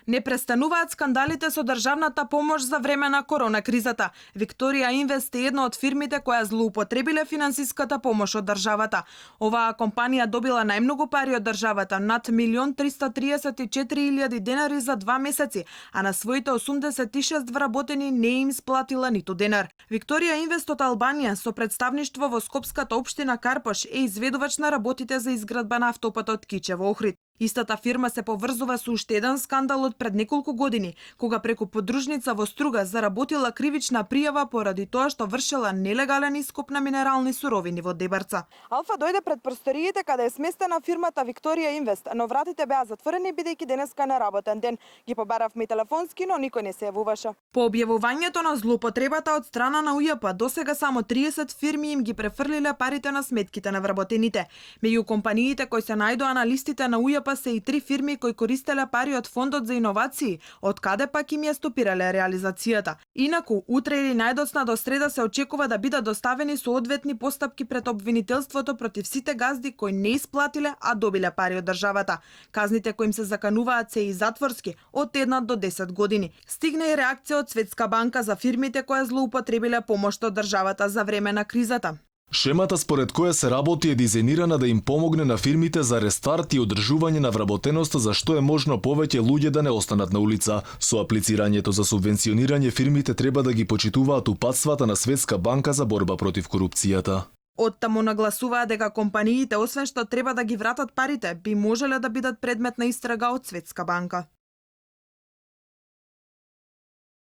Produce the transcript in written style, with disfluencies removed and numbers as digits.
Не престануваат скандалите со државната помош за време на корона кризата. Викторија Инвест е една од фирмите која злоупотребиле финансиската помош од државата. Оваа компанија добила најмногу пари од државата, над 1.334.000 денари за 2 месеци, а на своите 86 вработени не им сплатила ниту денар. Викторија Инвест од Албанија со представништво во Скопската општина Карпош е изведувач на работите за изградба на автопатот Кичево-Охрид. Истата фирма се поврзува со уште еден скандал од пред неколку години, кога преку подружница во Струга заработила кривична пријава поради тоа што вршела нелегален ископ на минерални суровини во Дебарца. Алфа дојде пред просториите каде е сместена фирмата Викторија Инвест, но вратите беа затворени бидејќи денеска е неработен ден. Ги побаравме телефонски, но никој не се јавуваше. По објавувањето на злоупотребата од страна на УЈП, досега само 30 фирми им ги префрлиле парите на сметките на вработените. Меѓу компаниите кои се најдоа на листите на УЈП се и 3 фирми кои користеле пари од Фондот за иновации, од каде пак им ја стопирале реализацијата. Инаку, утре или најдоцна до среда се очекува да бидат доставени соодветни постапки пред обвинителството против сите газди кои не исплатиле, а добиле пари од државата. Казните кои им се закануваат се и затворски, од 1 до 10 години. Стигна и реакција од Светска банка за фирмите кои злоупотребиле помош од државата за време на кризата. Шемата според која се работи е дизајнирана да им помогне на фирмите за рестарт и одржување на вработеноста за што е можно повеќе луѓе да не останат на улица. Со аплицирањето за субвенционирање фирмите треба да ги почитуваат упатствата на Светска банка за борба против корупцијата. Оттаму нагласуваа дека компаниите, освен што треба да ги вратат парите, би можеле да бидат предмет на истрага од Светска банка.